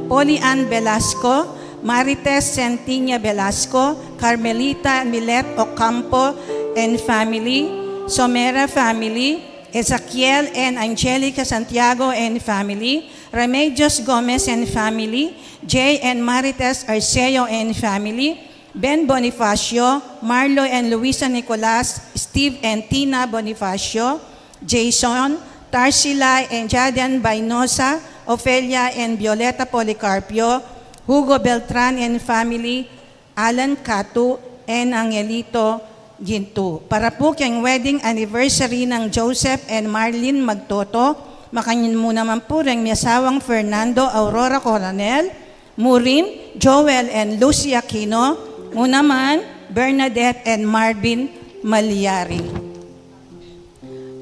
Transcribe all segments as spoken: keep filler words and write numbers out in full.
Polly Ann Velasco, Marites Santiña Velasco, Carmelita Milet Ocampo and family, Somera family, Ezekiel and Angelica Santiago and family, Remedios Gomez and family, Jay and Marites Arceo and family, Ben Bonifacio, Marlo and Luisa Nicolas, Steve and Tina Bonifacio, Jason, Tarsila and Jaden Bainosa, Ofelia and Violeta Policarpio, Hugo Beltran and family, Alan Catu, and Angelito Gintu. Para pu keng wedding anniversary nang Joseph and Marlene Magtoto, makanyan mu naman pu reng miasawang Fernando Aurora Coronel, Murin, Joel and Lucy Aquino, mu naman Bernadette and Marvin Malyari.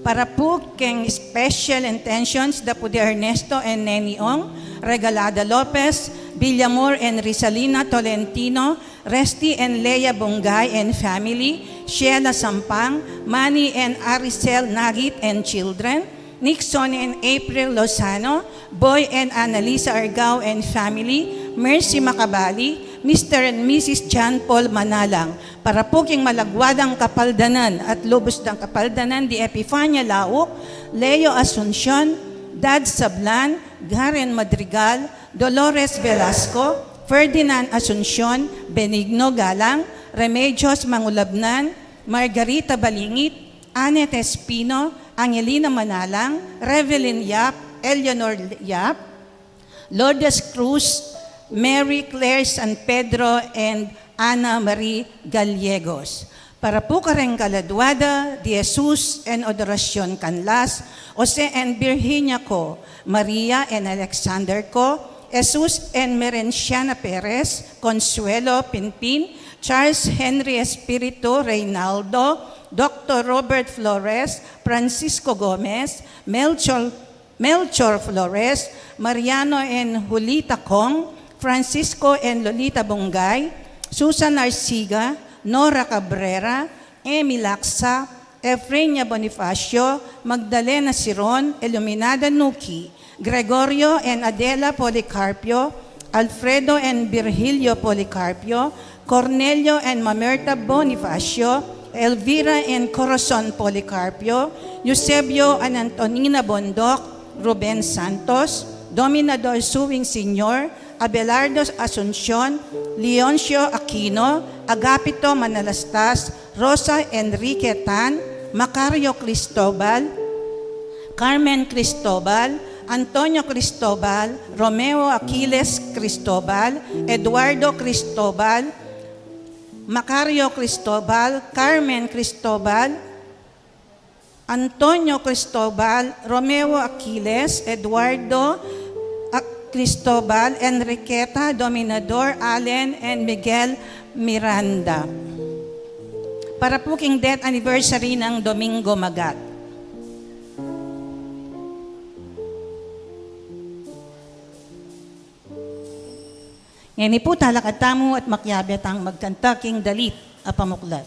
Para pu keng special intentions da pu di Ernesto and Neni Ong, Regalada Lopez, Villamor and Rizalina Tolentino, Resty and Lea Bungay and family, Sheila Sampang, Manny and Aricel Nagit and children, Nixon and April Lozano, Boy and Annalisa Argao and family, Mercy Macabali, Mister and Missus John Paul Manalang. Para pu king malagwa dang kapaldanan at lubus dang kapaldanan di Epifania Lauk, Leo Asuncion, Dad Sablan, Garen Madrigal, Dolores Velasco, Ferdinand Asuncion, Benigno Galang, Remedios Mangulabnan, Margarita Balingit, Annette Espino, Angelina Manalang, Revelyn Yap, Eleanor Yap, Lourdes Cruz, Mary Claire San Pedro, and Ana Marie Gallegos. Para pu kareng kaladua da di Jesus and Adoracion Canlas, Jose and Virginia Co, Maria and Alexander Co, Jesus and Merenciana Perez, Consuelo Pinpin, Charles Henry Espiritu Reynaldo, Doctor Robert Flores, Francisco Gomez, Melchor, Melchor Flores, Mariano and Julita Cong, Francisco and Lolita Bungay, Susan Arciga, Nora Cabrera, Emi Laksa, Efrenia Bonifacio, Magdalena Siron, Iluminada Nuki, Gregorio and Adela Policarpio, Alfredo and Virgilio Policarpio, Cornelio and Mamerta Bonifacio, Elvira and Corazon Policarpio, Eusebio and Antonina Bondoc, Ruben Santos, Dominador Suing Senior, Abelardo Asuncion, Leoncio Aquino, Agapito Manalastas, Rosa Enrique Tan, Macario Cristobal, Carmen Cristobal, Antonio Cristobal, Romeo Aquiles Cristobal, Eduardo Cristobal, Macario Cristobal, Carmen Cristobal, Antonio Cristobal, Romeo Aquiles, Eduardo Ac-, Cristobal, Enriqueta, Dominador, Allen, and Miguel Miranda. Para pu king death anniversary nang Domingo Magat. Ngeni pu talakad tamu at makiabe tang magkanta king dalit a pamuklat.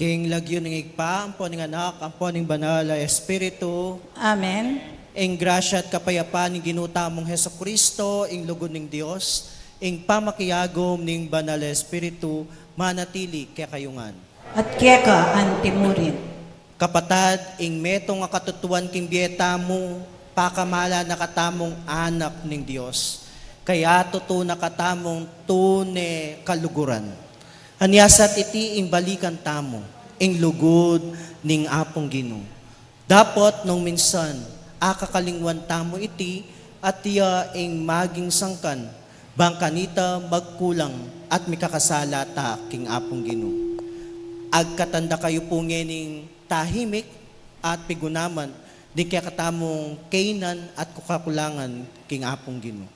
Ing lagyu ning Ibpa, ampo ning Anak, ampo ning Banal a Espiritu. Amen. Ing grasya at kapayapan ning Ginu tamung Jesucristo, ing lugud ning Dios, ing pamakiagum ning Banal a Espiritu, manatili kekayu ngan. At keka antimurin. Kapatad, ing metung a katutuan king bie tamu, pakamala na katamung anak ning Dios. Kaya tutu na katamung tune kaluguran. Anya sa iti ing balikan tamu, ing lugud ning Apung Ginu. Dapot nung minsan, akakalingwan tamu iti, at iya ing maging sangkan, bang kanita magkulang at mikakasala ta king Apung Ginu. Agkatan da kayu pu ngening tahimik at pigunaman ding kekatamung kainan at kakulangan king Apung Ginu.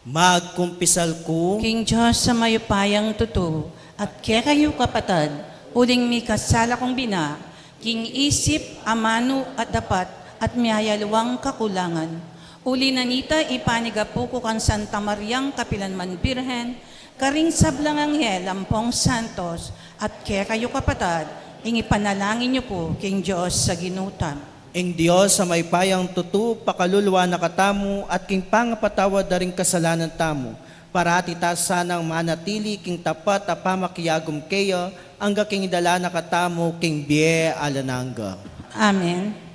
Magkumpisal ku king Dios a mayupayang tutu, at kekayu kapatad, uling mikasala kung bina, king isip, amanu at dapat, at miyayaliwang kakulangan. Uli na nita, ipanigapu ku kang Santa Mariang kapilanman Birhen, karing sablang anghel ampong santos, at kekayu kapatad, ing ipanalangin yu pu king Dios a Ginu tamu. Ing Dios a mayupayang tutu, pakaluluan na katamu, at king pangapatawad da ring kasalanan tamu, parati ta sanang manatili king tapat a pamakiagum keya, angga king idala na katamu king bie alang angga. Amen.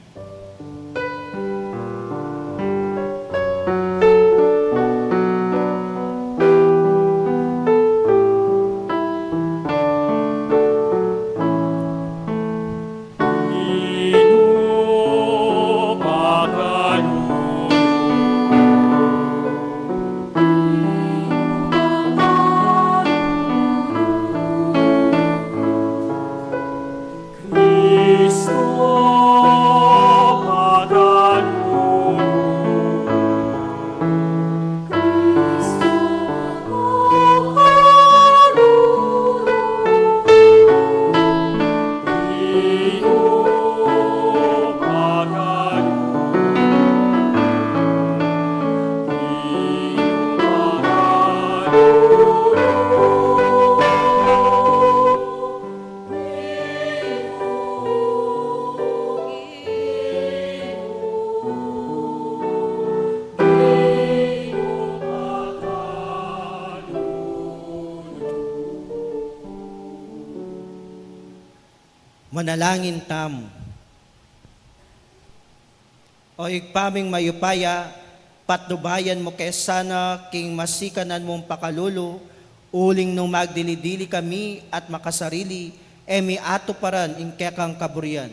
Manalangin tamu. O Ibpa ming mayupaya, patnubayan mu ke sana king masikanan mung pakalulu, uling nung magdili-dili kami at makasarili, e mi atuparan ing kekang kaburian.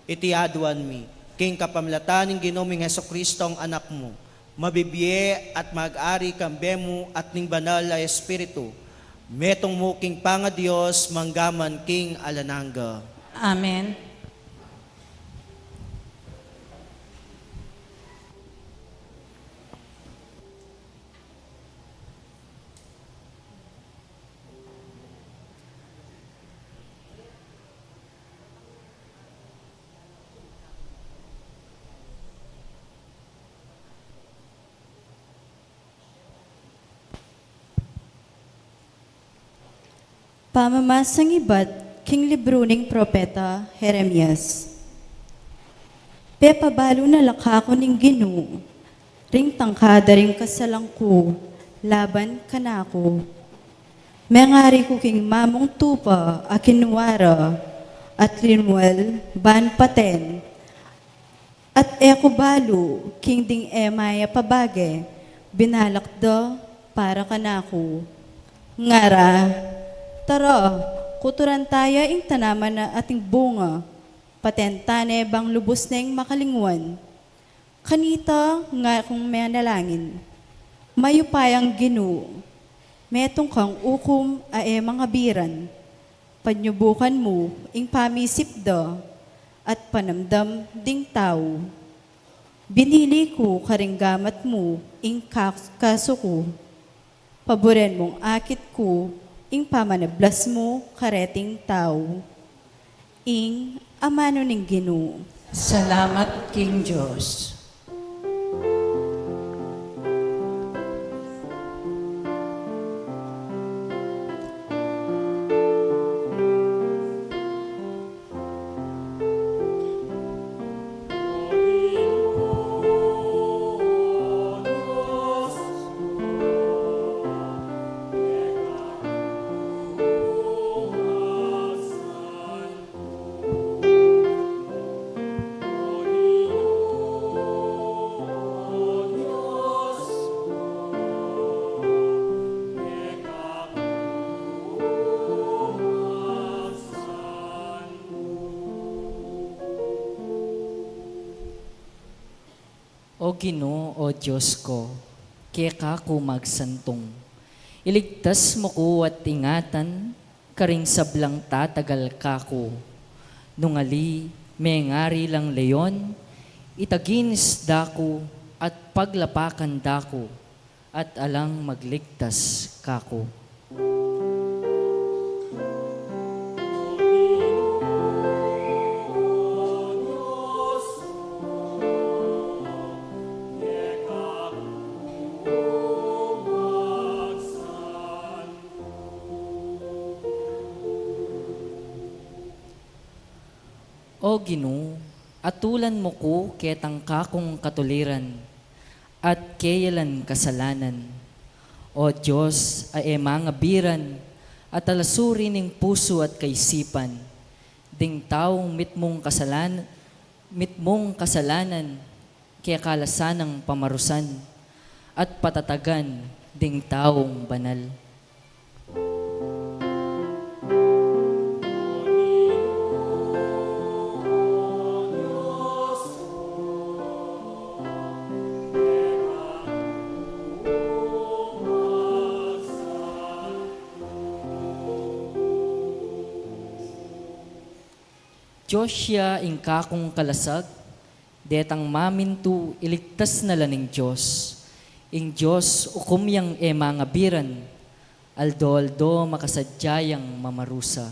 Iti aduan mi, king kapamilatan ning Ginu ming Jesucristong Anak mu, mabibie at mag-ari kambe mu at ning Banal a Espiritu, metung mu king pangaDios, mangga man king alang angga. Amen. Pamamasang ibat king libru ning propeta Jeremias. Pepabalu na la kaku ning Ginu ring tangka da ring kasalan ku laban kanaku. Mengari ku king mamung tupa a kinua ra at linwal ban paten, at e ku balu king ding e mayap a bage binalak da para kanaku. Ngara, tara, kuturan taya ing tanaman na ating bunga, paten tane bang lubus neng makalingwan. Kanita nga kung menalangin, mayupayang Ginu, metung kang ukum a e mangabiran, panyubukan mu ing pamisip da at panamdam ding tau. Binili ku karing gamat mu ing ka-, kasu ku. Paburen mung akit ku ing pamanablas mu kareting tau. Ing amanu ning Ginu. Salamat king Dios. O Ginu, O Dios ku, keka ku magsantung. Iligtas mu ku at ingatan karing sablang tatagal kaku. Nung ali mengari lang leon, itaginis da ku at paglapakan da ku, at alang magligtas kaku. O Ginu, atulan mu ku ketang kakung katuliran, at keya lan kasalanan. O Dios, a e mangabiran, at alasuri ning pusu at kaisipan, ding taung mitmung kasalan-, mitmung kasalanan, keka la sanang pamarusan, at patatagan ding taung banal. Dios ya ing kakung kalasag, detang mamintu iligtas na la ning Dios. Ing Dios ukum yang e mangabiran, aldo-aldo makasadya yang mamarusa.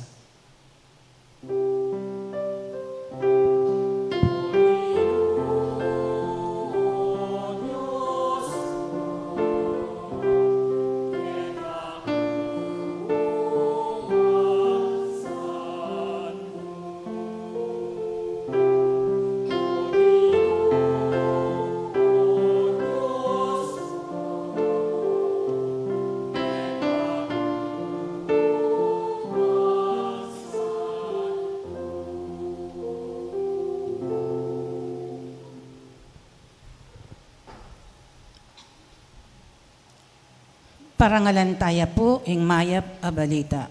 Parangalan taya pu ing mayap a balita.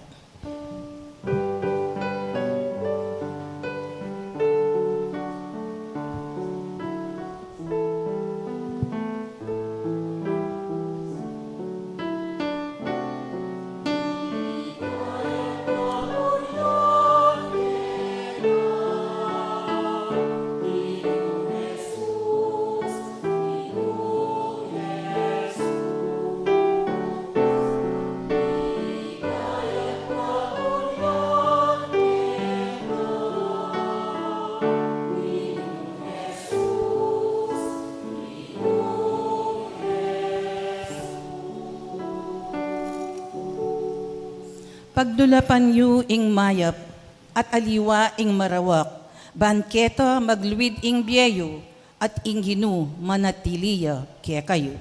Pagdulapan yu ing mayap, at aliwa ing marawak, ban keta magluid ing bie yu, at ing Ginu manatili ya kekayu.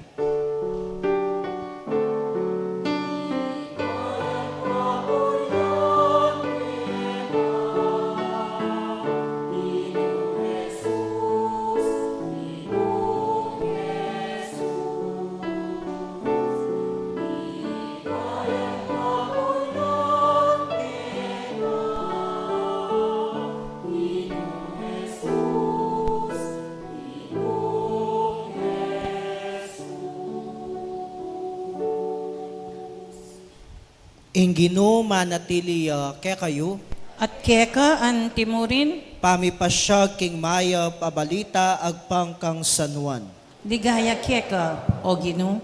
Ing Ginu manatili ya kekayu. At keka antimurin. Pamipasyag king mayap a balita agpang kang San Juan. Ligaya keka, O Ginu.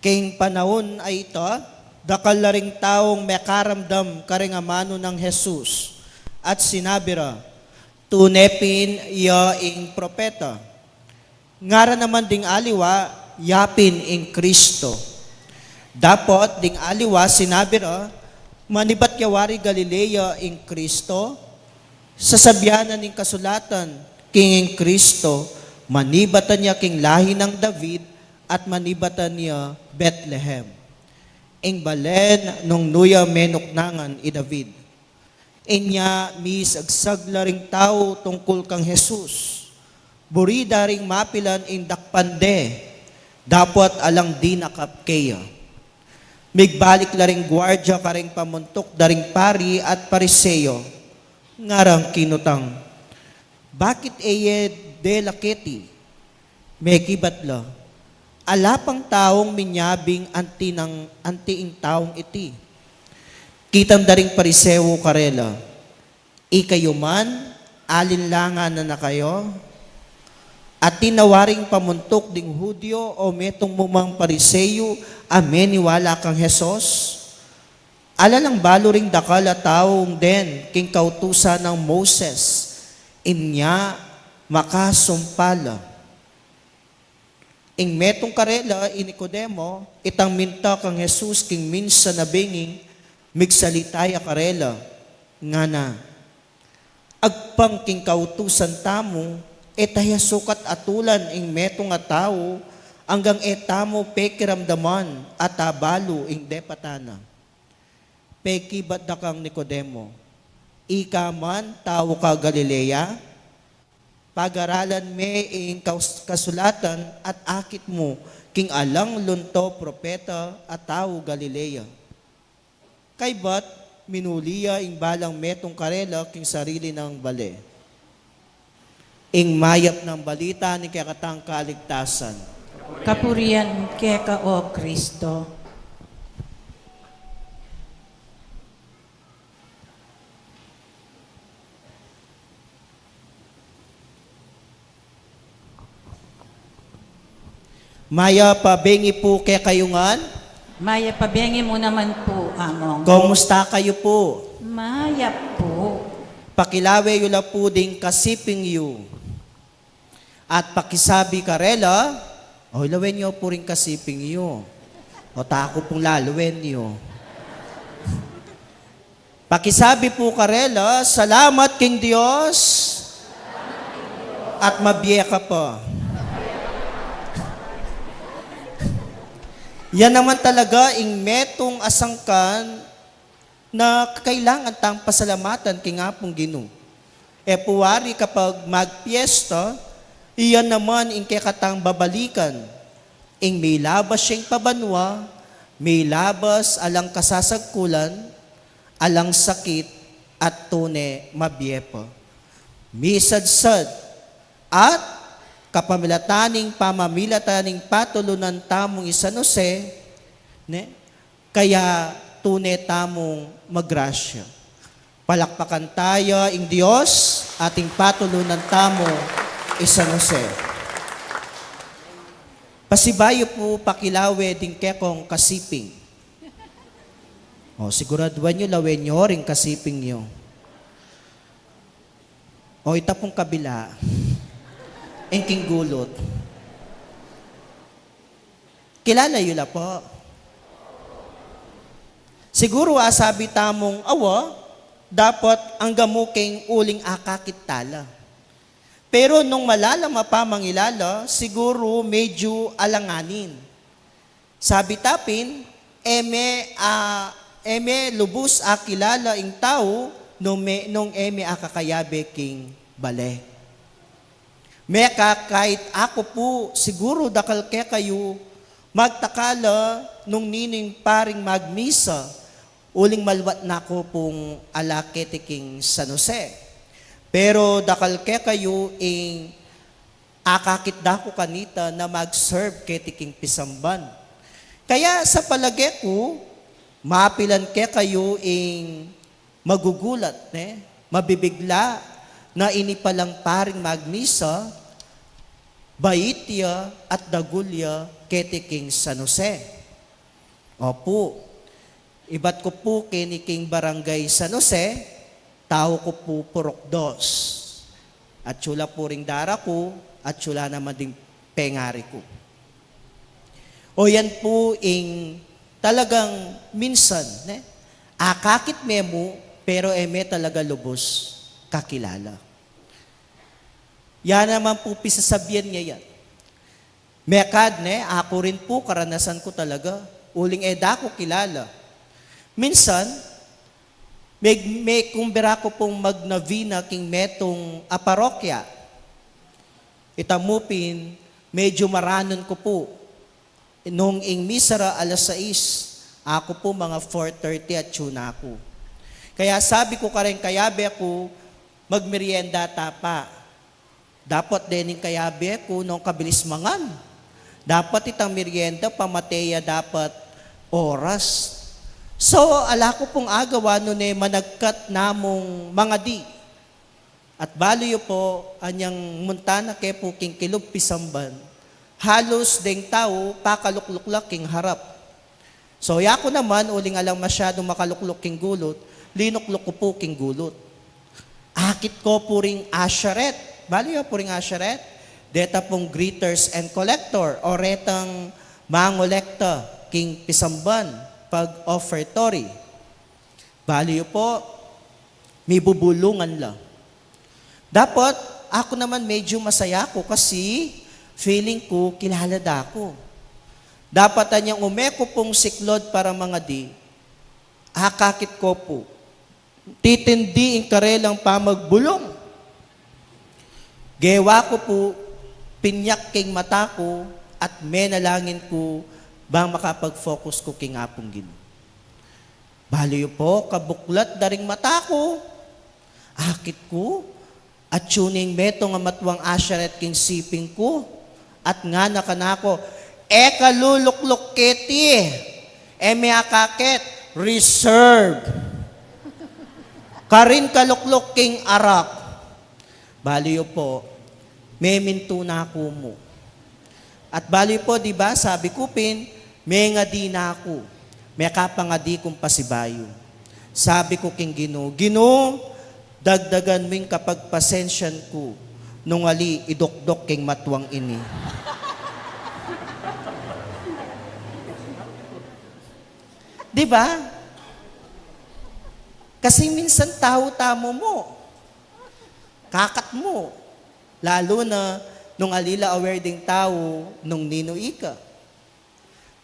King panaun a ita, dakal la ring taung mekaramdam karing amanu nang Jesus, at sinabi ra, "Tune pin ya ing propeta." Ngara naman ding aliwa, "Ya pin ing Kristo." Dapot ding aliwa sinabi ra, "Manibat ya wari Galilea ing Kristo? Sasabian na ning kasulatan, king ing Kristo, manibatan ya king lahi nang David, at manibatan ya Betlehem, ing balen nung nu ya menuknangan i David." Inya misagsag la ring tau tungkul kang Jesus. Buri da ring mapilan ing dakpan de. Dapot alang dinakap keya. Migbalik la ring guardia karing pamuntuk da ring pari at Pariseo, ngarang kinutang, "Bakit e ye dela keti?" Mekibat la, "Ala pang taung minyabing anti nang, anti ing taung iti." Kitang da ring Pariseo karela, "Ikayu man, alinlangan na na kayu?" Atin na waring pamuntuk ding Judio o metung mu mang Pariseo a meniwala kang Jesus? Ala lang balu ring dakal a taung den king kautusan nang Moses, inya makasumpa la. Ing metung karela i Nicodemo, itang minta kang Jesus king minsan a benging migsalita ya karela, ngana, "Agpang king kautusan tamu, e ta ya sukat atulan ing metung a tau anggang e tamu pekiramdaman at abalu ing depatan na." Pekibat da kang Nicodemo, "Ika man tau ka Galilea? Pagaralan me ing kaus-, kasulatan at akit mu king alang lunto propeta a tau Galilea." Kaybat minuli ya ing balang metung karela king sarili nang bale. Ing mayap nang balita ning kekatang kaligtasan. Kapurian keka, O Kristo. Mayap a bengi pu kekayu ngan. Mayap a bengi mu naman pu, Among. Kumusta kayu pu? Mayap pu. Pakilawe yu la pu ding kasiping yu. At pakisabi karela, o, lawen yu pu ring kasiping yu. O, taku pung lawen yu. Pakisabi pu karela, "Salamat king Dios at mabie ka pa." Yan naman talaga ing metung a sangkan na kailangan tang pasalamatan king Apung Ginu. E pu wari kapag magpiesta, iyan naman ing kekatang babalikan. Ing milabas yang pabanua, milabas alang kasasagkulan, alang sakit, at tune mabie pa. Misadsad, at kapamilatan ning pamamilatan ning patulunan tamung i San Jose, ne? Kaya tune tamung magrasya. Palakpakan taya ing Dios at ing patulunan tamu i San Jose. Pasibayu pu pakilawe ding kekong kasiping. O, siguraduan yu lawen yu ring kasiping yu. O, ita pung kabila. Ing king gulut. Kilala yu la pu. Siguru asabi tamung awa, dapot angga mu king uling akakit tala. Pero nung malalam a pamangilala, siguru medyu alanganin. Sabi ta pin, e me a, e me lubus akilala ing tau nung me, nung e me akakayabe king bale. Mekakait aku pu, siguru dakal kekayu magtaka la nung ninu ing paring magmisa, uling malwat na ku pung ala keti king San Jose. Pero dakal kekayu ing akakit da ku kanita na mag-serve keti king pisamban. Kaya sa palage ku, mapilan kekayu ing magugulat, ne? Mabibigla na ini palang paring magmisa, bait ya at dagul ya keti king San Jose. Opu, ibat ku pu keni king Barangay San Jose, tau ku pu purok dos. Atyu la pu ring dara ku, atyu la naman ding pengari ku. O yan pu ing talagang minsan, ne? Akakit me mu, pero e me talaga lubus kakilala. Yan naman pu pisasabian ya yan. Mekad ne, aku rin pu, karanasan ku talaga. Uling e da ku kilala. Minsan, me, mekumbira ku pung magnovena king metung a parokya. Ita mu pin, medyu maranun ku pu. Nung ing misa ra alas sais, aku pu mga four thirty atyu na ku. Kaya sabi ku kareng kayabe ku, "Magmerienda ta pa." Dapot dening kayabe ku nung kabilis mangan. Dapot itang merienda pamate ya dapot oras. So, ala ku pung agawa nune managkat na mung mangadi. At balu yu pu, anyang munta na ke pu king kilub pisamban, halus deng tau pakalukluk la king harap. So, yaku naman, uling alang masyadung makalukluk king gulut, linukluk ku pu king gulut. Akit ku pu ring usherette. Balu yu pu ring usherette? Deta pung greeters and collector, o retang mangolekta king pisamban pag offertory. Balu yu pu, mibubulungan la. Dapot, aku naman medyu masaya ku kasi feeling ku kilala da ku. Dapot anyang ume ku pung siklud para mangadi, akakit ku pu, titindi ing karelang pamagbulung. Gewa ku pu, pinyak king mata ku at menalangin ku bang makapag-focus ku king Apung Ginu. Balu yu pu, kabuklat da ring mata ku, akit ku, atyu ning metung a matuang usherette king siping ku, at ngana kanaku, "E ka lulukluk keti, e me akakit, reserve. Karin ka lukluk king arak." Balu yu pu, memintu na ku mu. At balu yu pu, di ba, sabi ku pin, mengadi na ku. Mekapangadi kung pasibayu. Sabi ku king Ginu, "Ginu, dagdagan mu ing kapagpasensyan ku nung ali idukduk king matuang ini." Di ba? Kasi minsan tau tamu mu. Kakat mu. Lalu na nung ali la aware ding tau nung ninu ika.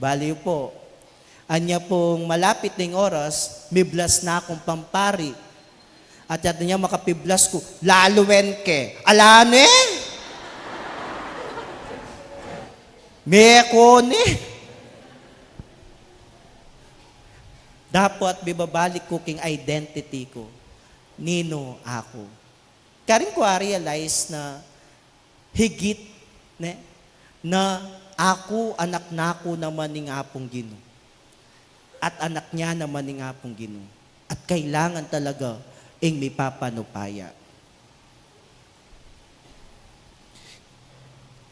Balu yu pu. Anya pung malapit ding oras, miblas na kung pampari. At yata niya makapiblas ku, lalu wen ke. Ala ne? Meko ne. Dapot bibabalik ku king identity ku. Ninu aku? Karin ku a-realize na higit, ne, na aku anak na ku naman ning Apung Ginu. At anak niya naman ning Apung Ginu. At kailangan talaga ing mipapanupaya.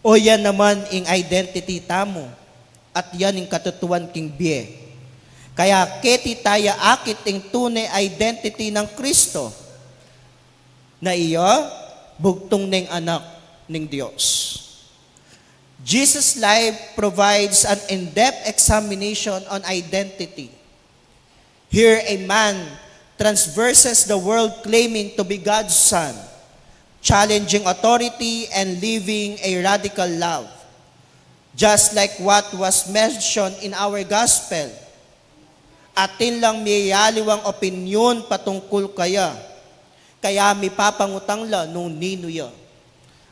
O yan naman ing identity tamu, at yan ing katutuan king bie. Kaya keti taya akit ing tune identity nang Kristo, na iya bugtung neng anak ning Dios. Jesus' life provides an in-depth examination on identity. Here, a man transverses the world claiming to be God's son, challenging authority and living a radical love. Just like what was mentioned in our gospel, atin lang miyayaliwang opinyon patungkul kaya, kaya mipapangutang la nung ninu ya.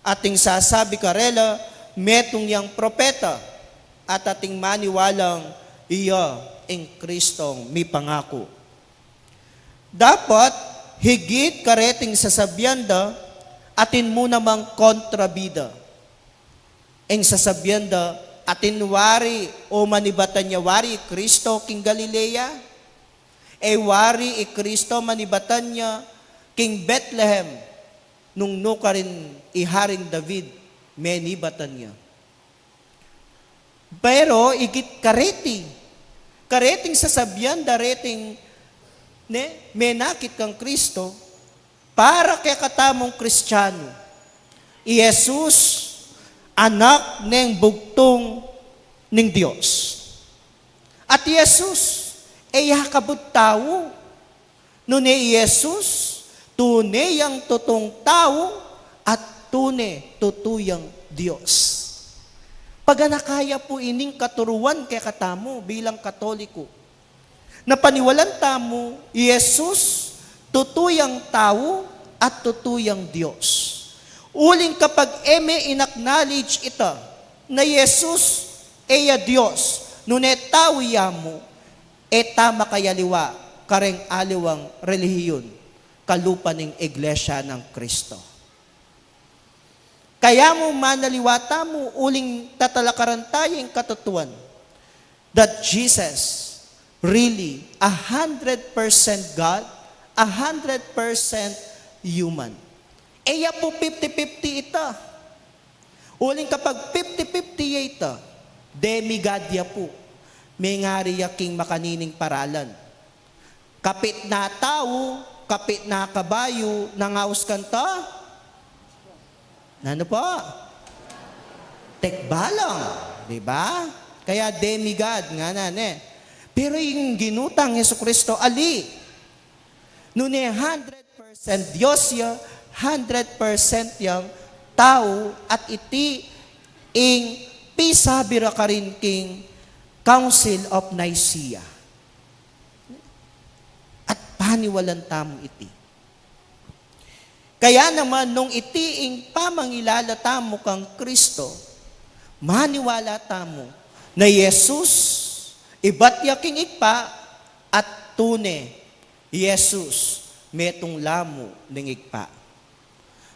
Ating sasabi karela, metung yang propeta, at ating maniwalang iya ing Kristong mipangaku. Dapot, higit kareting sasabian da, atin mu namang kontrabida. Ing sasabian da, atin wari o manibatan ya wari i Kristo king Galilea? E wari i Kristo manibatan ya king Betlehem, nung nukarin i Haring David menibatan ya? Pero igit kareti, kareting sasabian da reting, ne, menakit kang Kristo, para kekatamung Kristianu, i Jesus, anak neng bugtung ning Dios. At i Jesus, e ya kabud tau. Nune i Jesus, tune yang tutung tau at tune tutu yang Dios. Paganaka ya pu ining katuruan kekatamu bilang Katoliko. Na paniwalan tamu, i Jesus, tutu yang tau at tutu yang Dios. Uling kapag e me in-acknowledge ita, na i Jesus, E ya Dios, nune tau ya mu, e ta makayaliwa kareng aliwang relihiyon kalupa ning Iglesia nang Kristo. Kaya mu manaliwa tamu uling tatalakaran taya ing katutuan that Jesus really a hundred percent God, a hundred percent human. E ya pu fifty fifty ita. Uling kapag fifty fifty ya ita, demigod ya pu. Mengari ya king makanining paralan. Kapit na tau, kapit na kabayu, nangaus kanta? Nanu po? Tekbalang, di ba? Kaya demigod ngana ne. Pero ing Ginu tang Jesucristo, ali, nune hundred percent Dios ya, hundred percent yang tau, at iti ing pisabi ra karin king Council of Nicaea. At paniwalan tamu iti. Kaya naman, nung iti ing pamangilala tamu kang Kristo, maniwala tamu na i Jesus ibat ya king Ibpa at tune i Jesus metung la mu ning Ibpa.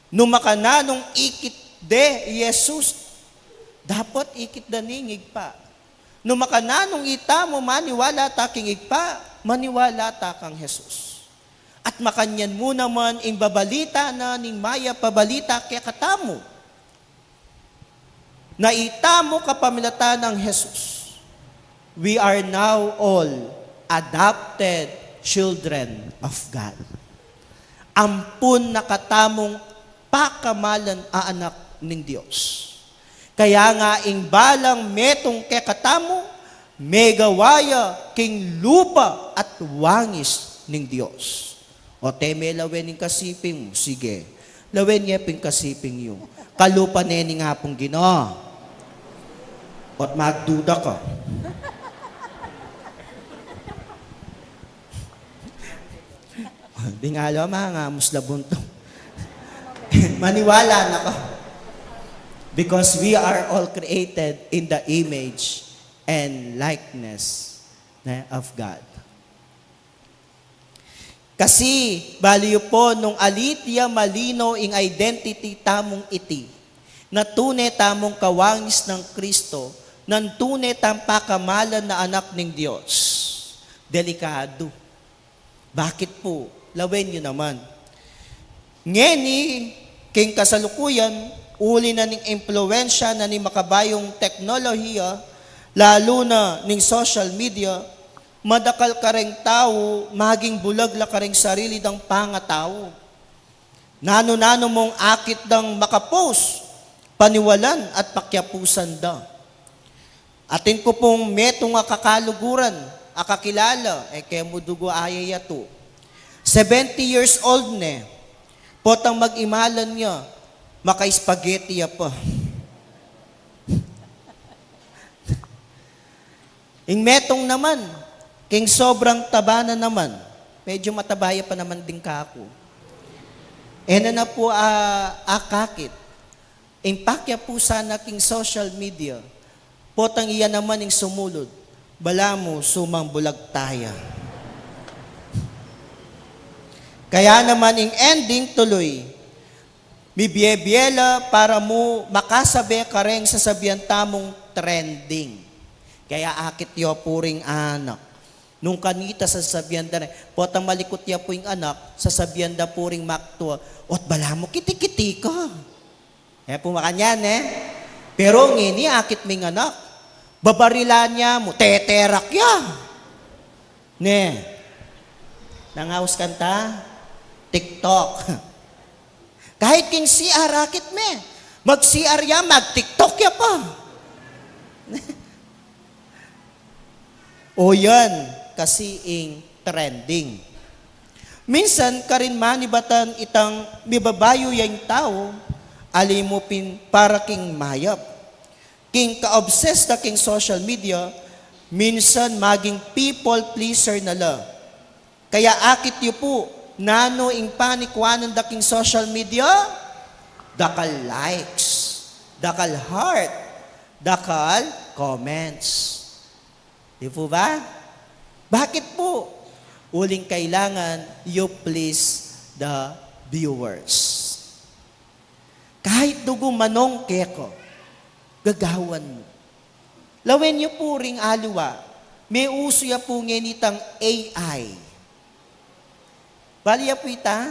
Nu makananung ikit de i Jesus, dapot ikit da ning Ibpa. Nu makananung itamu maniwala ta king Ibpa, maniwala ta kang Jesus. At makanyan mu naman ing babalita na ning mayap a balita kekatamu, na itamu kapamilatan nang Jesus, we are now all adopted children of God. Ampun na katamung pakamalan a anak ning Dios. Kaya nga ing balang metung kekatamu, megawa ya king lupa at wangis ning Dios. O, teme lawen ing kasiping mu, sige. Lawen ye pin kasiping yu. Kalupa ne ning Apung Ginu. Ot magduda ka. Di nga lo, mga muslabunto. Maniwala na ka. Because we are all created in the image and likeness, ne, of God. Kasi, bali yu po, nung ali taya malino ing identity tamung iti, na tune tamung kawangis nang Kristo, nung tune tang pakamalan a anak ning Dios. Delikadu. Bakit pu? Lawen yu naman. Ngeni, king kasalukuyan, uli na ning impluwensya na ning makabayung teknolohiya, lalu na ning social media, madakal kareng tau maging bulag la kareng sarili dang pangatau. Nanu-nanu mung akit dang maka-post, paniwalan at pakiapusan da. Atin ku pung metung a kakaluguran, a kakilala, e ke mu dugu aya yatu. Seventy years old ne, potang mag-imalan ya, maka-spaghetti ya pa. Ing metung naman, king sobrang taba na naman, medyo mataba ya pa naman din kaku. E na na pu a, akakit. Ing pakiapusan na king social media, potang iya naman ing sumulud, balamu sumang bulag taya. Kaya naman ing ending tuloy, mibie-bie la para mu makasabe kareng sasabian tamung trending. Kaya akit ya pu ring anak. Nung kanita sasabian da ne, potang malikut ya pu ing anak, sasabian da pu ring maktua, "Ot balamu kiti-kiti ka." E pu makanyan, ne? Pero ngeni akit me ing anak, babarilan ya mu, teterak ya. Ne? Nangaus kanta? TikTok. Kahit king C R akit me, mag-C R ya, mag-TikTok ya pa. O yan, kasi ing trending. Minsan, karin manibatan itang mibabayu ya ing tau, ali mu pin para king mayap. King ka-obsessed da king social media, minsan maging people pleaser na la. Kaya akit yu pu, nanu ing panikuanan da king social media? Dakal likes, dakal heart, dakal comments. Di po ba? Bakit po? Uling kailangan you please the viewers. Kahit dugu manung keka, gagawan mu. Lawen yu pu ring aliwa, meusu ya pu ngeni itang A I. Bali ya pu ita,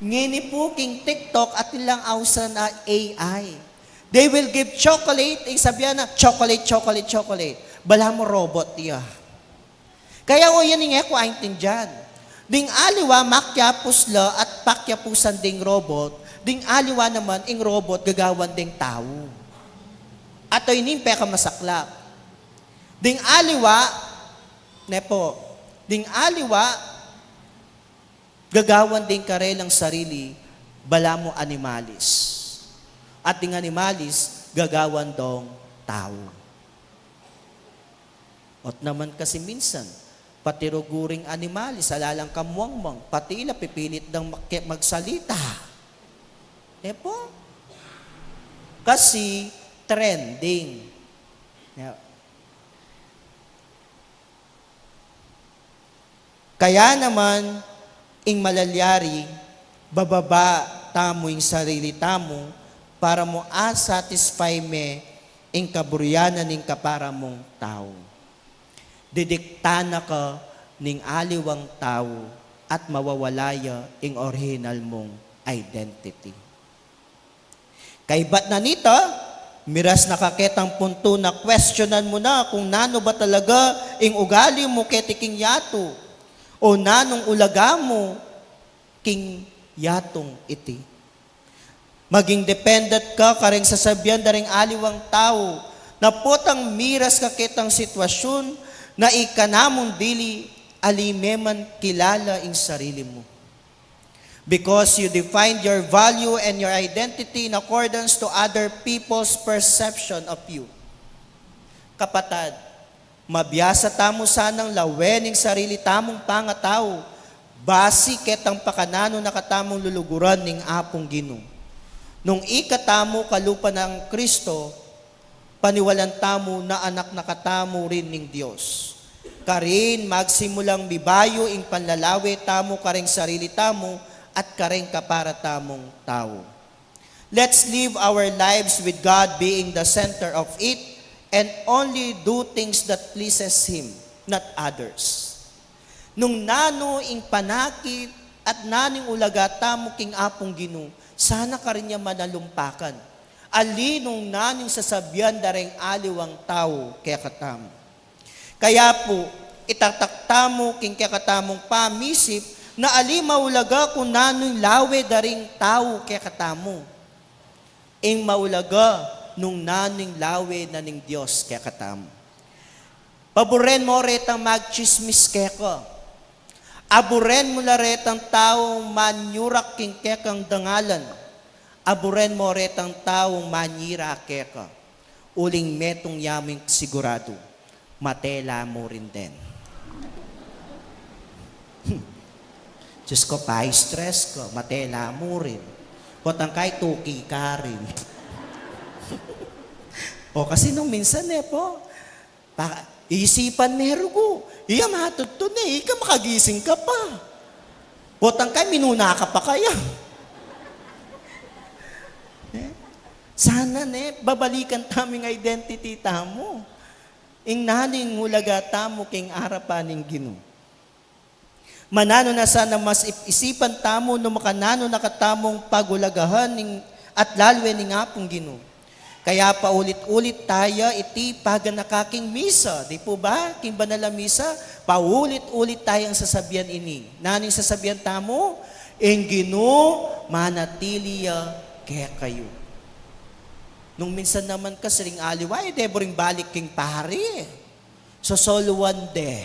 ngeni pu king TikTok atin lang ausan a A I. They will give chocolate, ing sabian na, "Chocolate, chocolate, chocolate." Balamu robot ya. Kaya o yan ing e ku aintindian. Ding aliwa makyapus la at pakyapusan ding robot, ding aliwa naman ing robot gagawan ding tau. Ato ini ing pekamasaklap. Ding aliwa, ne po, ding aliwa, gagawan ding karelang sarili, balamu animalis. At ding animalis, gagawan dong tau. Ot naman kasi minsan, pati rugu ring animalis, ala lang kamuangmuang, pati ila pipilit dang magsalita. E po? Kasi trending. Kaya naman, ing malalyari, bababa tamu ing sarili tamu para mu a-satisfy me ing kaburyanan ning kapara mung tau. Didiktan na ka ning aliwang tau at mawawala ya ing orihinal mung identity. Kaybat na nita, miras na ka ketang puntu na kwestiyonan mu na kung nanu ba talaga ing ugali mu keti king yatu, o nanung ulaga mu king yatung iti. Maging dependent ka kareng sasabian da ring aliwang tau, na potang miras ka ketang sitwasyun na ika namung dili ali me man kilala ing sarili mu. Because you defined your value and your identity in accordance to other people's perception of you. Kapatad, mabiasa tamu sanang lawen ing sarili tamung pangatau, basi ketang pakananu na katamung luluguran ning Apung Ginu. Nung ika tamu kalupa nang Kristo, paniwalan tamu na anak na katamu rin ning Dios. Karin, magsimulang mibayu ing panlalawe tamu kareng sarili tamu at kareng kapara tamung tau. Let's live our lives with God being the center of it and only do things that pleases Him, not others. Nung nanu ing panakit at nanu ing ulaga tamu king Apung Ginu, sana karin ya manalumpakan. Ali nung nanu ing sasabian da ring aliwang tau kekatamu. Kaya pu, itatak tamu king kekatamung pamisip na ali maulaga kung nanu ing lawe da ring tau kekatamu. Ing maulaga nung nanu ing lawe na ning Dios kekatamu. Paburen mo retang magtsismis keka. Aburen mu la retang taung manyurak king kekang dangalan. Aburen mo retang taung manyira keka. Uling metung ya mung siguradu, mate la mu rin den. Diyos ko, pa-stress ko, mate la mu rin. Potang kai tuki ka rin. O kasi nung minsan e po, pa, isipan me rugu. Iya matutun e, ika makagising ka pa. Potang kai minuna ka pa kaya. E? Sana ne, babalikan tamu ing identity tamu. Ing nanu ing ulaga tamu king arapan ning Ginu. Mananu na sana mas ip-, isipan tamu no makananu na katamung pagulagahan ning at lalwe ning Apung Ginu. Kaya paulit-ulit taya iti paganaka king misa, di pu ba? King banal a misa, paulit-ulit tayang sasabian ini. Nanu ing sasabian tamu? Ing Ginu manatili ya kekayu. Nung minsan naman kasi ring aliwa, e, debo ring balik king pari, e. Sosoluan de.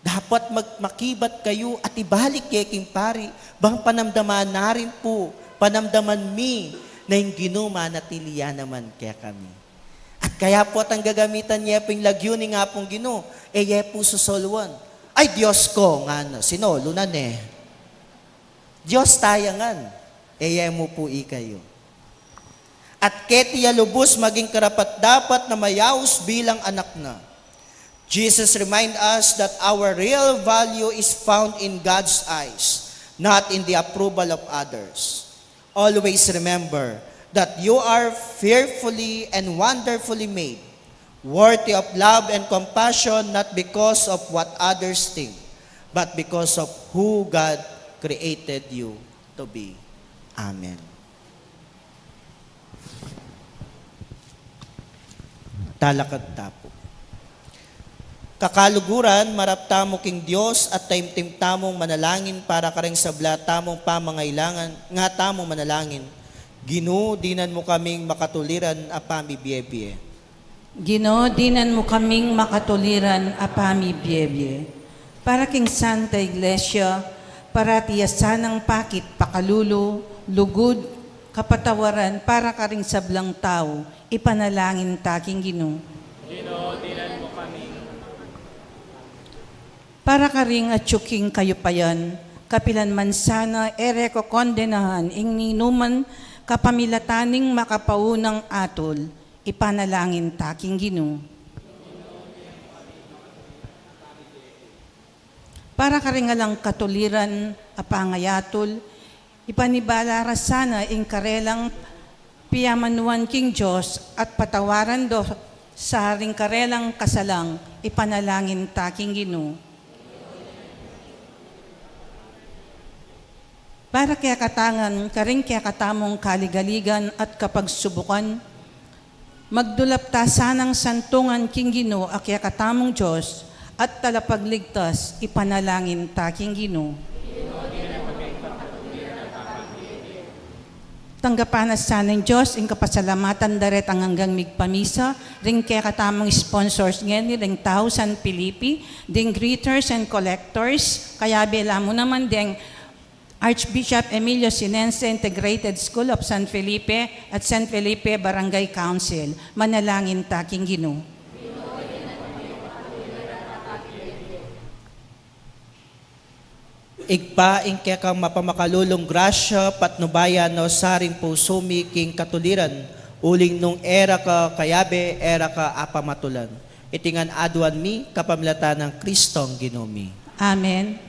Dapat mag-, makibat kayu at ibalik ye king pari, bang panamdaman na rin pu, panamdaman mi, na ing Ginu manatili ya naman kekami. At kaya pu at ang gagamitan ye pu ing lagyu ning Apung Ginu, e ye pu sosoluan. Ay, Diyos ko, ngana, sinolu na ne. Diyos taya ngan, e ye mu pu ikayu. At keti ya lubus maging karapat-dapat na mayaus bilang anak na. Jesus remind us that our real value is found in God's eyes, not in the approval of others. Always remember that you are fearfully and wonderfully made, worthy of love and compassion, not because of what others think, but because of who God created you to be. Amen. Talakad ta pu. Kakaluguran, marap tamu king Dios at taimtim tamung manalangin para karing sabla tamung pamangailangan. Nga tamung manalangin: Ginu, dinan mu kaming makatuliran a pamibiebie. Ginu, dinan mu kaming makatuliran a pamibiebie. Para king Santa Iglesia, parati ya sanang pakit, pakalulu, lugud, kapatawaran para karing sablang tau, ipanalangin ta king Ginu. Ginu, dinan mu kaming. Para karing atyu king kayupayan, kapilan man sana e re kokondenahan ing ninuman kapamilatan ning makapaunang atul, ipanalangin ta king Ginu. Para karing alang katuliran a pangayatul, ipanibala ra sana ing karelang piyamanuan king Dios at patawaran do sa ring karelang kasalang, ipanalangin ta king Ginu. Para kekatangan, karing kekatamung kaligaligan at kapagsubukan, magdulap ta sanang santungan king Ginu a kekatamung Dios at Talapagligtas, ipanalangin ta king Ginu. Tanggapan na sa ning Dios ing kapasalamatan da retang anggang migpamisa, ring kekatamung sponsors ngeni, ring tau San Felipe, ding greeters and collectors, kayabe la mu naman ding Archbishop Emilio Sinense Integrated School of San Felipe at San Felipe Barangay Council. Manalangin ta king Ginu. Ibpa, ing kekang mapamakalulung grasya, patnubayan no sa ring pusu mi king katuliran, uling nung e ra ka kayabe, e ra ka apamatulan. Iti ngan aduan mi kapamilatan nang Kristong Ginu mi. Amen.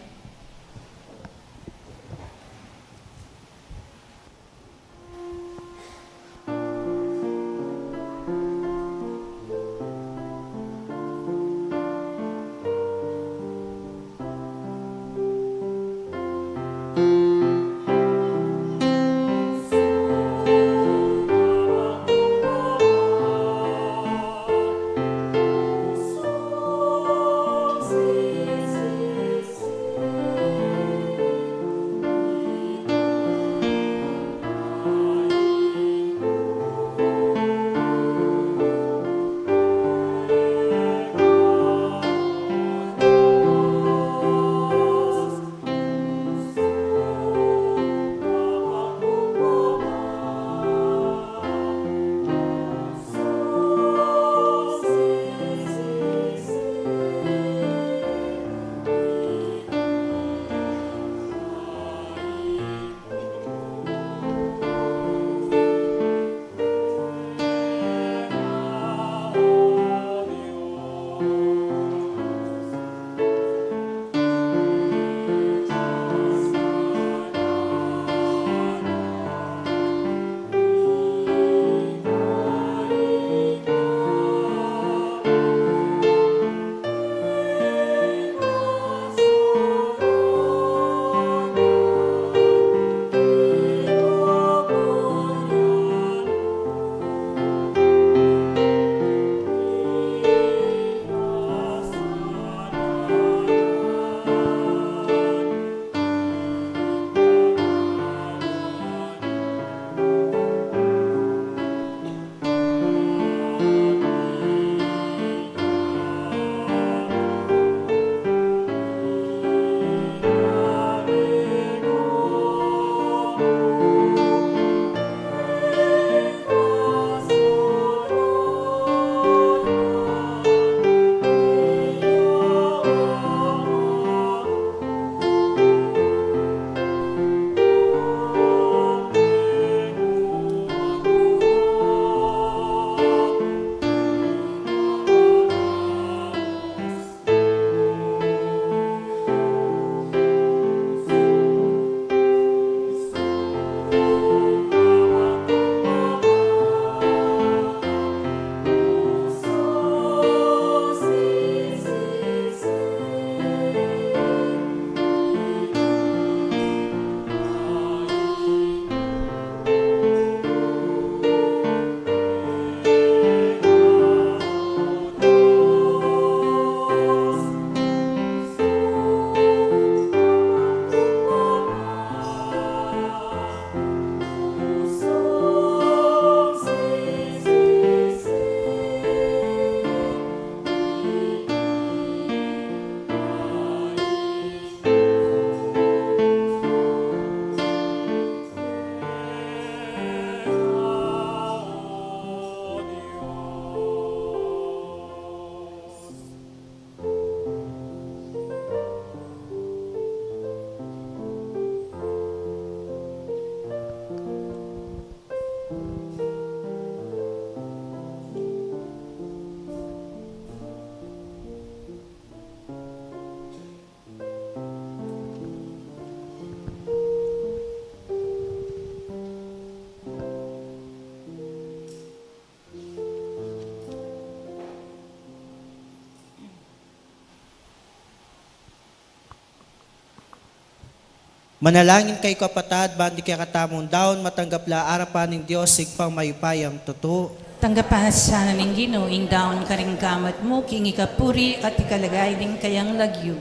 Manalangin kayu, kapatad, ban ding kekatamung daun matanggap la arapan ning Dios Ibpang mayupayang tutu. Tanggapan na sana ning Ginu ing daun karing gamat mu, king ikapuri at ikalagay ding kayang lagyu,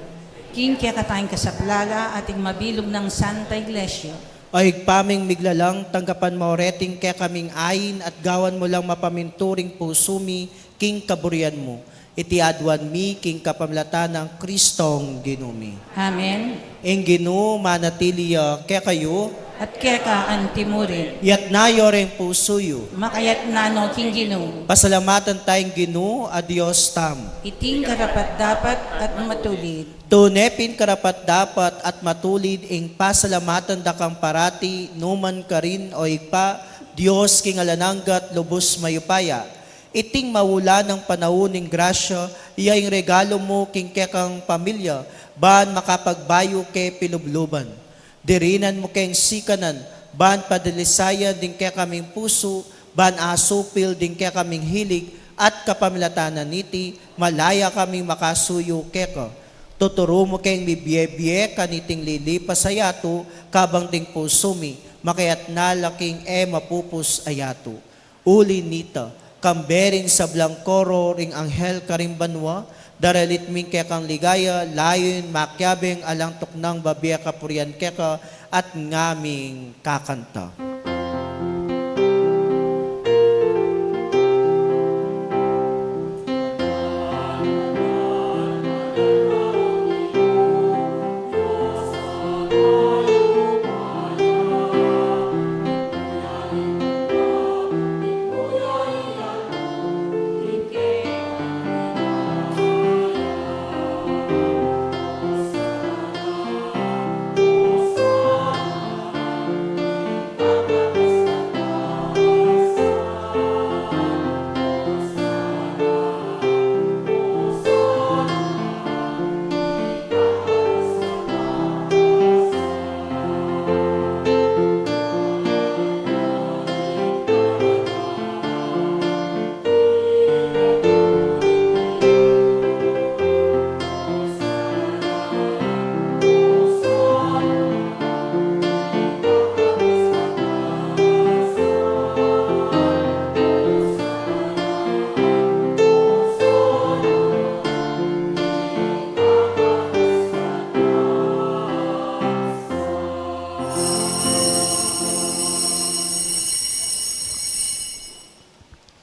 king kekatang kasaplalan at ing mabilug nang Santa Iglesia. O Ibpa ming miglalang, tanggapan mu reting kekaming ain at gawan mu lang mapaminturing pusu mi king kaburian mu. Iti aduan mi king kapamilatan nang Kristong Ginu mi. Amen. Ing Ginu manatili ya kekayu. At keka antimurin. Yatna yu ring pusu yu. Makayatna no king Ginu. Pasalamatan taya ing Ginu a Dios tamu. Iting karapat-dapat at matulid. Tune pin karapat-dapat at matulid ing pasalamatan da kang parati, numan karin, o Ibpa, Dios king alang angga at lubus mayupaya. Iting maulan a panaun ning grasya, iya ing regalu mu king kekang pamilya, ban makapagbayu ke pilubluban. Dirinan mu keng sikanan, ban padalisayan ding kekaming pusu, ban asupil ding kekaming hilig, at kapamilatan na niti, malaya kaming makasuyu keka. Tuturu mu keng mibie-bie kaniting lilipas a yatu, kabang ding pusu mi, makayatna la king e mapupus a yatu. Uli nita, kambe ring sablang koro ring anghel karing banua, daralit mi ing kekang ligaya, layun makiabe ing alang tuknang babie kapurian keka, at ngaming kakanta.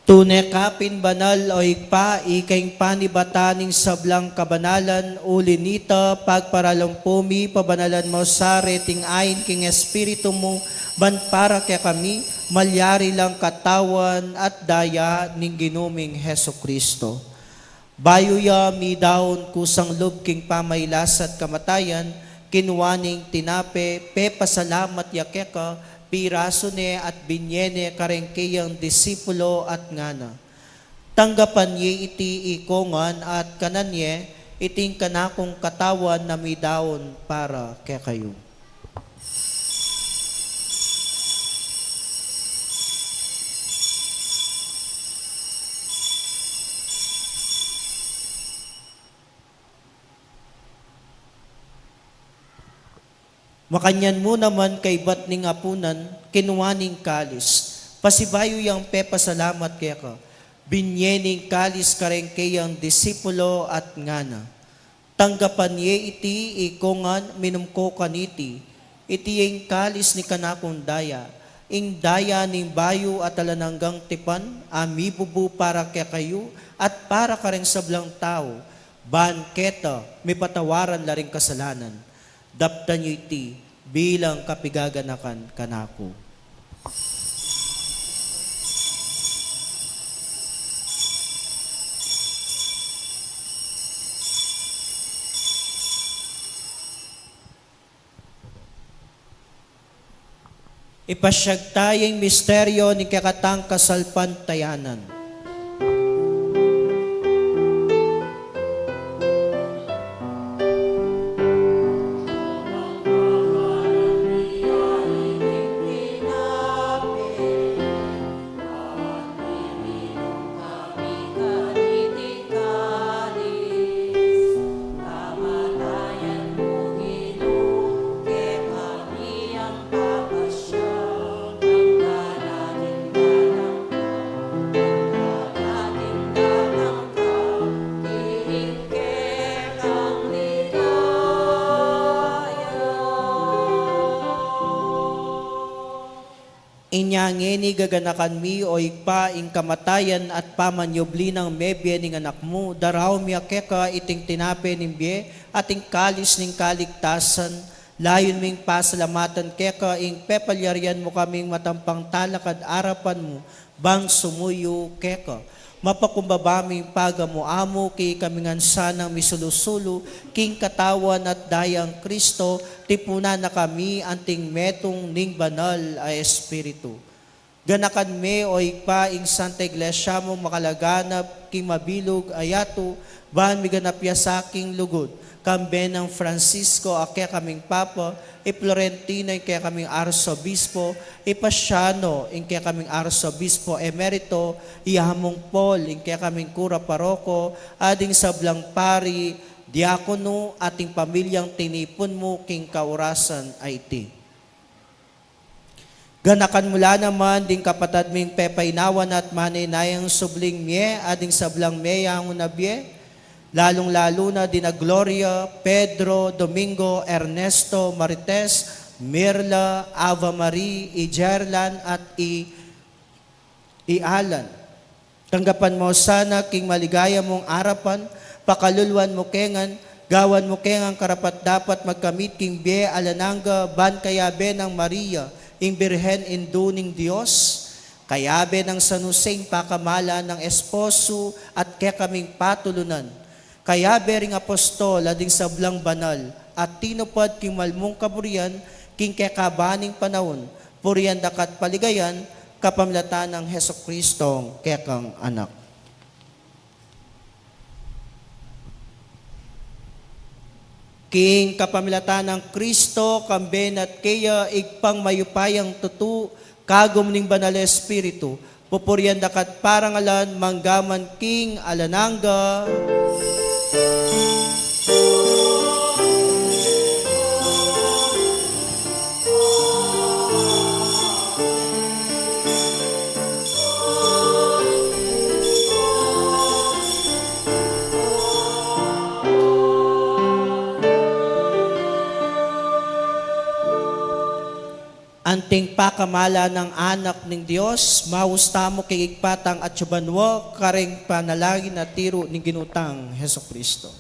Tune ka pin banal, o Ibpa, ika ing panibatan ning sablang kabanalan, uli nita, pagparalan pu mi, pabanalan mu sa reting ain king Espiritu mu, ban para kekami, malyari lang katawan at daya ning Ginu ming Jesucristo. Bayu ya midaun kusang lub king pamailas at kamatayan, kinua ne ing tinape, pepasalamat ya keka, pirasu ne at binye ne kareng keyang disipulo at ngana: Tanggapan ye iti ikongan at kanan ye, iti ing kanakung katawan a midaun para kekayu. Makanyan mu naman kaibat ning apunan, kinua ne ing kalis. Pasibayu yang pepasalamat keka, binye ne ing kalis kareng keyang disipulo at ngana: Tanggapan ye iti ikongan, minum ko kaniti. Iti ing kalis ning kanakung daya, ing daya ning bayu at alang anggang tipan, a mibubu para kekayu at para kareng sablang tau, ban keta mipatawaran la ring kasalanan. Daptan yu iti bilang kapigaganakan kanaku. Ipasiag taya ing misteryo ning kekatang kasalpantayanan. Inya ngeni gaganakan mi, o Ibpa, ing kamatayan at pamanyubli nang mebie ning Anak mu, daraun mi keka iting tinape ning bie at ing kalis ning kaligtasan. Layun ming pasalamatan keka ing pepalyarian mu kaming matampang talakad arapan mu, bang sumuyu keka. Mapakumbaba ming pagamu-amu king ikami ngan sanang misulu-sulu king katawan at dayang Kristo, tipunan na kami anting metung ning Banal a Espiritu. Ganakan me, o Ibpa, ing Santa Iglesia mu makalaganap king mabilug a yatu, ban miganap ya sa king lugud, kambe nang Francisco a kekaming Papa, i Florentino ing kekaming Arsobispo, i Pasiano ing kekaming Arsobispo Emerito, i Among Paul ing kekaming Kura Paroko, at ding sablang pari, diakono, at ing pamilyang tinipun mu king kaurasan a iti. Ganakan mu la naman ding kapatad ming pepainawa na at manenayang subling mie, at ding sablang meyangu na bie, lalung-lalu na dina Gloria, Pedro, Domingo, Ernesto, Marites, Mirla, Ava Marie, i Jerlan, at i, i Alan. Tanggapan mu sana king maligaya mung arapan, pakaluluan mu ke ngan, gawan mu ke ngan karapat-dapat magkamit king bie alang angga, ban kayabe nang Maria, ing Birhen Indu ning Dios, kayabe nang San Jose ing pakamalan nang esposo at kekaming patulunan, kayabe ring apostol at ding sablang banal, a tinupad king malmung kaburian king kekaban ning panaun, purian da ka at paligayan, kapamilatan nang Jesucristong kekang Anak. King kapamilatan nang Kristo, kambe na at keya, Ibpang mayupayang tutu, kagum ning Banal a Espiritu, pupurian da ka at parangalan, mangga man king alang angga. Anting pakamalan nang Anak ning Dios, maus tamu king Ibpa tang atsu banua, karing panalangin a tiru ning Ginu tang Jesucristo.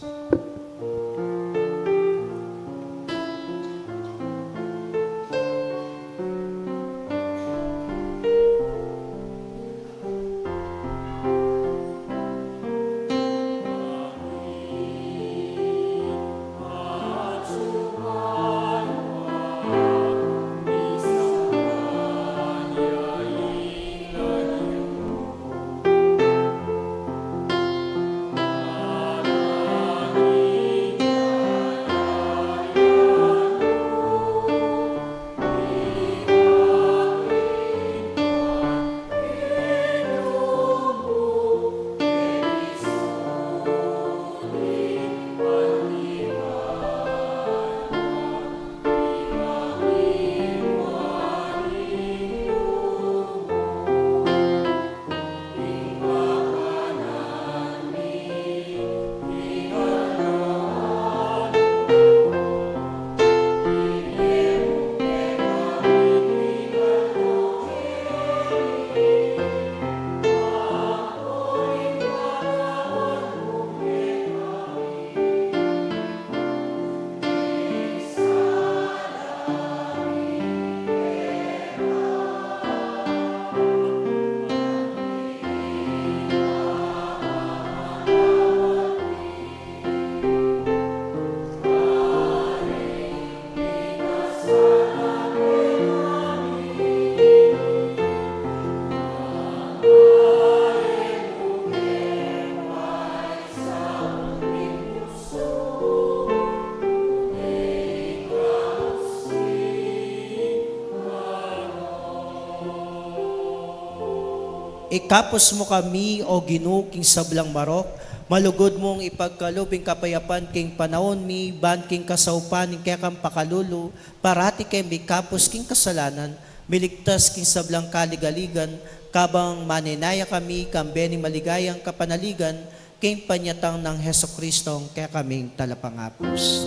Ikapus mu kami, O Ginu, king sablang marok, malugud mung ipagkalub ing kapayapan king panaun mi, ban king kasaupan ning kekang pakalulu, parati keng mikapus king kasalanan, miligtas king sablang kaligaligan, kabang manenaya kami kambe ning maligayang kapanaligan, king panyatang nang Jesucristong kekaming Talapangapus.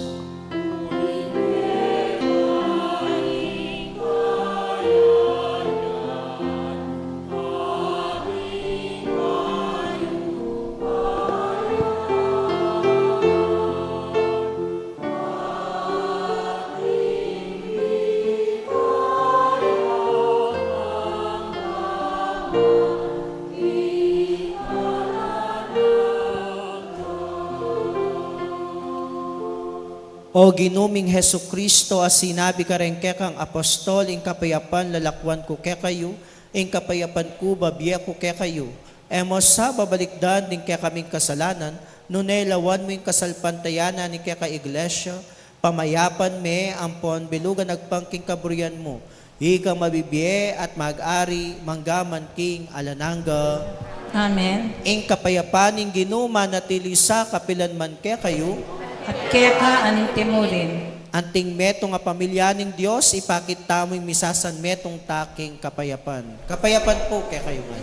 O Ginu ming Jesucristo, a sinabi kareng kekang apostol, ing kapayapan lalakwan ku kekayu, ing kapayapan ku babie ku kekayu. E mu sa babalikdan ding kekaming kasalanan, nune lawan mu ing kasalpantayanan ning keka Iglesia, pamayapan me ampon bilugan agpang king kaburian mu. Ikang mabibie at mag-ari mangga man king alang angga. Amen. Ing kapayapan ning Ginu manatili sa kapilan man kekayu. At keka anti mu rin. Anting metung a pamilya ning Dios, ipakit tamu ing misasanmetung ta king kapayapan. Kapayapan pu kekayu ngan.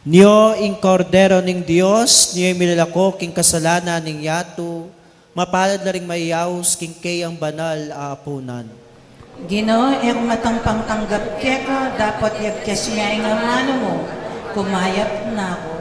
Nyo ing Kordero ning Dios, nyo ing milalako king kasalanan ning yatu. Mapalad la ring mayaus king keyang banal a apunan. Ginu, e ku matampang tanggap keka, dapot yagkas ya ing amanu mu, kumayap na ku.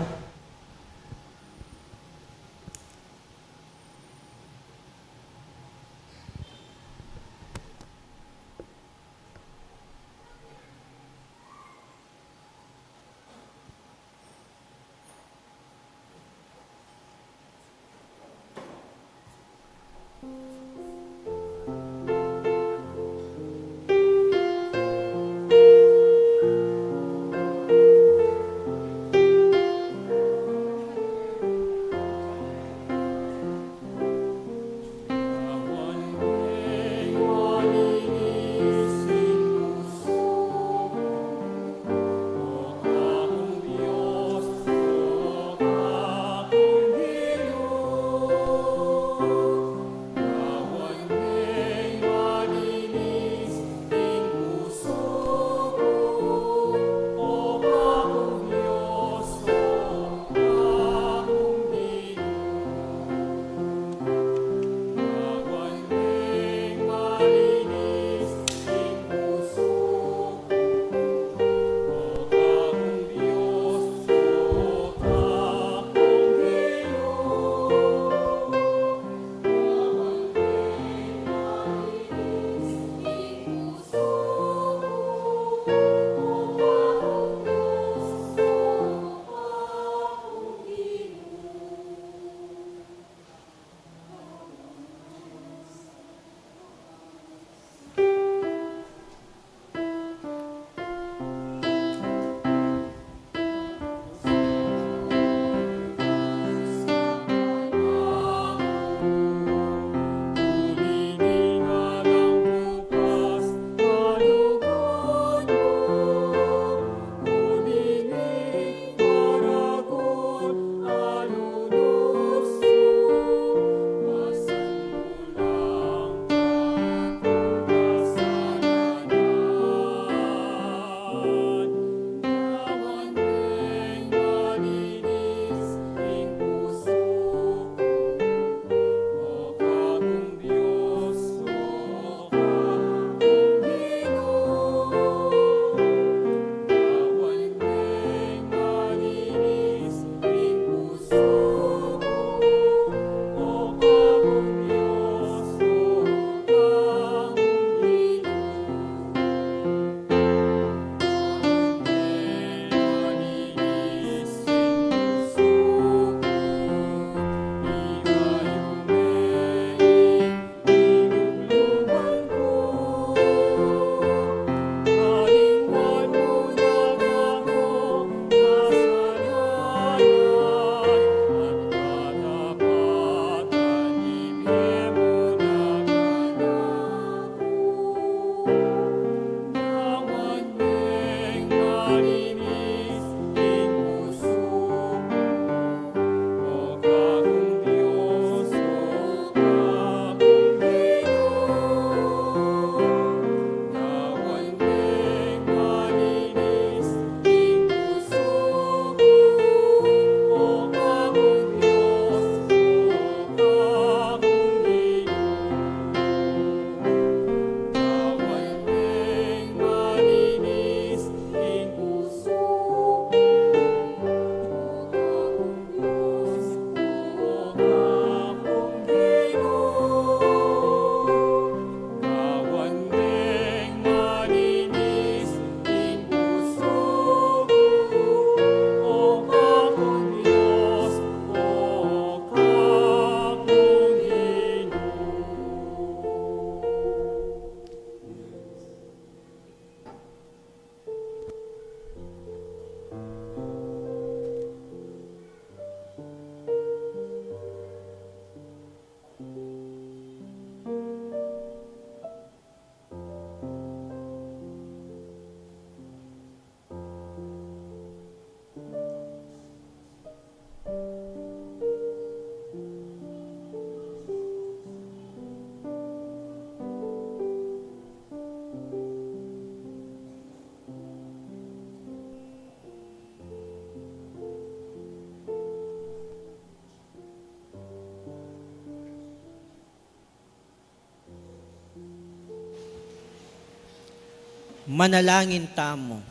Manalangin tamu.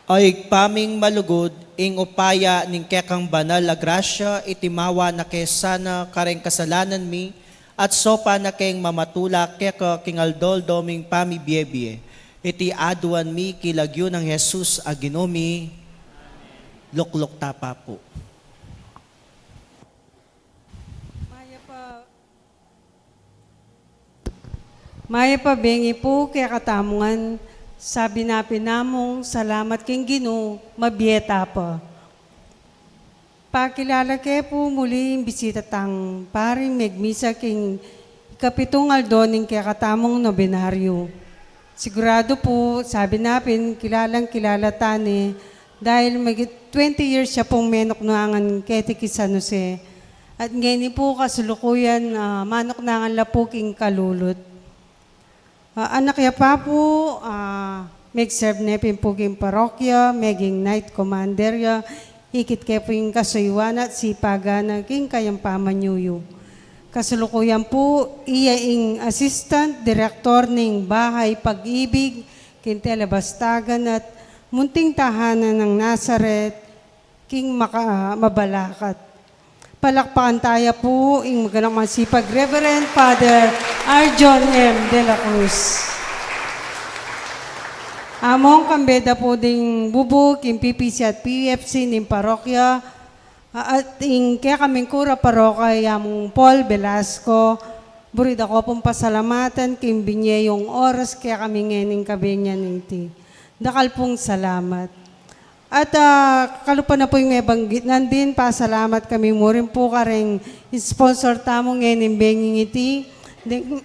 O Ibpa ming malugud, ing upaya ning kekang banal a grasya, iti mawa na ke sana kareng kasalanan mi, at saupan na keng mamatula keka king aldo-aldo ming pamibiebie. Iti aduan mi king lagyu nang Jesus a Ginu mi. Lukluk ta pa pu. Mayap a, mayap a bengi pu kekatamu ngan. Sabi na pin namung salamat king Ginu, mabie ta pa. Pakilala ke pu muli ing bisita tang paring megmisa king ikapitung aldo ning kekatamung nobenaryo. Siguradu pu, sabi na pin, kilalang-kilala ta ne, dahil magit twenty years ya pung menuknangan keti ki San Jose. At ngeni pu kasulukuyan, ah, manuknangan la pu king kalulut. Ah, anak ya pa pu, ah, meg-serve ne pin pu king parokya, meging knight commander ya, ikit ke pu ing kasuyuan at sipagan na king kayang pamanyuyu. Kasulukuyan pu, iya ing assistant director ning Bahay Pag-ibig king Telebastagan at Munting Tahanan ng Nazaret king maka-, Mabalacat. Palakpakan taya pu ing maganang masipag Reverend Father Arjon M. de la Cruz. Among kambe da pu ding bubug king P P C at P F C ning parokya, a-, at ing kekaming kura paroko, i Among Paul Velasco, buri da ko pung pasalamatan king binie yung oras kekami ngening kabenyan iti. Dakal pung salamat. At, ah, kalupa na pu ing mebanggit nandin, pasalamat kami murin pu kareng sponsor tamu ngening benging iti, deng,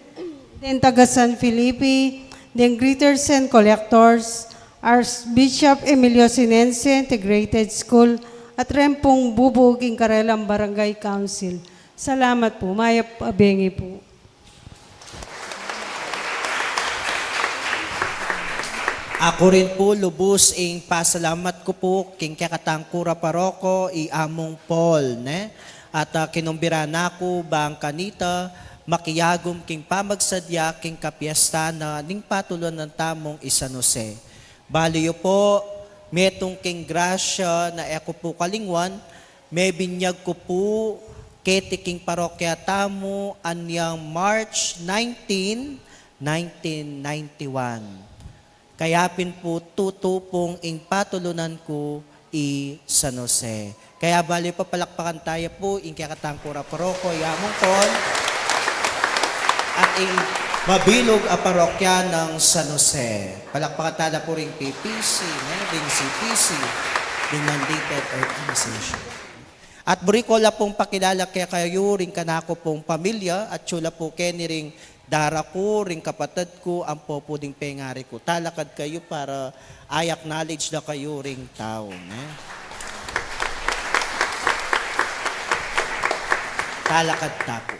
deng taga San Felipe, deng Greeters and Collectors, Archbishop Emilio Sinense Integrated School, at reng pung bubug king karelang Barangay Council. Salamat pu, mayap a bengi pu. Aku rin pu, lubus ing pasalamat ku pu king kekatang kura paroko, i Among Paul, ne? At, ah, kinumbira na ku bang kanita makiyagum king pamagsadya king kapiestan na ning patulunan tamung i San Jose. Bale yu pu, metung king grasya na e ku pu kalingwan, mebinyag ku pu keti king parokya tamu anyang March nineteen, nineteen ninety-one. Kaya pin pu tutu pung ing patulunan ku i San Jose. Kaya bale pu, palakpakan taya pu ing kekatang kura paroko, i Among Paul, at ing mabilug a parokya nang San Jose. Palakpakan tala pu ring P P C, ne, ding C P C, ding mandated organization. At buri ku la pung pakilala kekayu ring kanaku pung pamilya, atyu la pu keni ring dara ku, ring kapatad ku, ampo pu ding pengari ku. Talakad kayu para i-acknowledge da kayu ring tau, ne? Talakad ta pu.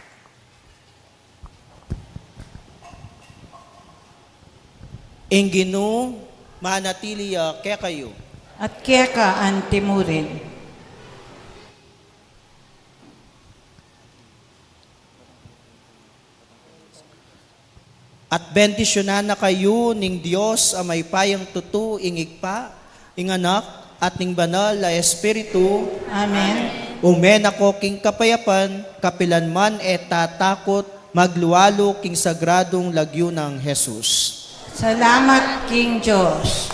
Ing Ginu manatili ya kekayu. At keka anti murin. At bendisyunan na kayu ning Dios a mayupayang tutu, ing Ibpa, ing Anak, at ning Banal a Espiritu. Amen. Ume na ko king kapayapan, kapilan man e tatakut, maglualu king sagradung lagyu nang Jesus. Salamat king Dios.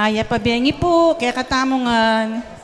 Mayap a bengi pu kekatamu ngan.